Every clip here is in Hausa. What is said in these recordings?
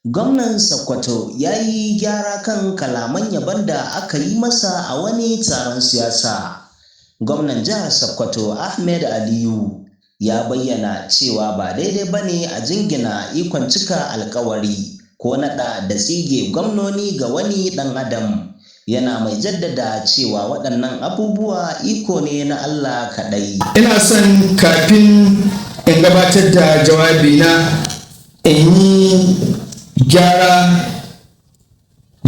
Gwamnan Sokoto ya yi gyara kan kalaman yabon da aka yi masa a wani taron siyasa. Gwamnan jihar Sokoto Ahmed Aliyu ya bayyana cewa ba daidai ba ne a jingina ikon cika alkawari ko naɗa da tsige gwamnoni ga wani ɗan adam. Yana mai jaddada cewa waɗannan abubuwa iko ne na Allah kaɗai. Ina son kafin in gabatar da jawabi na in yi gyara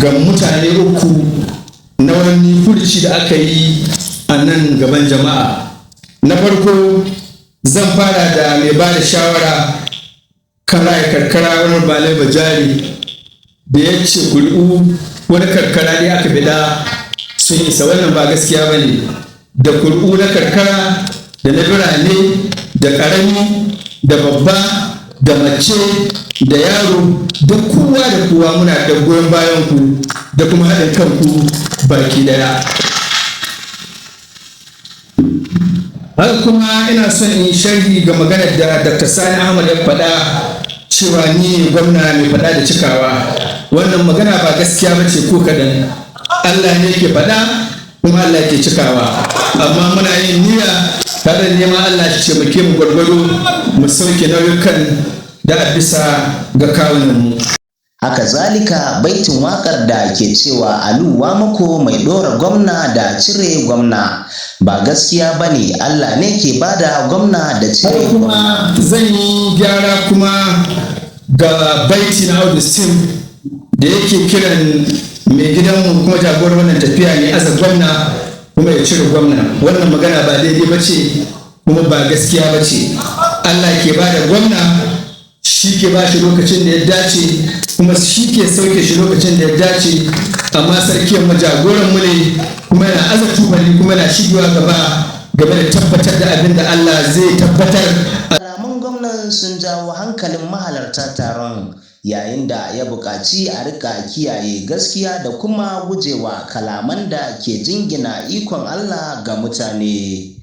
ga mutane uku na wani furuci da aka yi a nan gaban jama'a. Na farko, zan fara da mai ba da shawara kan raya karkara, wani Bale Bajari, da ya ce kuri'u wani karkara ne aka bida sun isa. Wannan ba gaskiya ba ne. Da kuri'u na karkara da na birane, da ƙarami da babba, da mace da yaro, da kowa da kowa, muna da goyon bayan ku da kuma haɗin kanku baki ɗaya. Haka kuma ina son in sharhi ga maganar da Dr. Sani Ahmad ya faɗa cewa ni gwamna mai faɗa da cikawa. Wannan magana ba gaskiya ba ce ko kaɗan. Allah ne ke faɗa kuma Allah ke cikawa, amma muna yin niyya tare da neman Allah shi taimake mu gwargwado mu sauke nauyukan da a bisa ga kawunanmu. Haka zalika, baitin wakar da ke cewa Alu Wamako mai ɗora gwamna da cire gwamna ba gaskiya ba ne, Allah ne ke bada gwamna da cire kuma gwamna. Zan yi gyara kuma ga baiti na Augustine da yake kiran mai gidanmu kuma jagorar wannan tafiya ne aza gwamna kuma ya cire gwamna. Wannan magana ba daidai ba ce kuma ba gaskiya ba ce. Allah ke ba da gwamna, shi ke ba shi lokacin da ya dace, kuma shi ke sauke shi lokacin da ya dace. Amma sarki mu jagoran mu ne, kuma yana aza tubali, kuma yana shigewa gaba game da tabbatar da abin da Allah zai tabbatar. Kalaman gwamnan sun jawo hankalin mahalarta taron, yayin da ya buƙaci a rika kiyaye gaskiya da kuma gujewa kalaman da ke jingina ikon Allah ga mutane.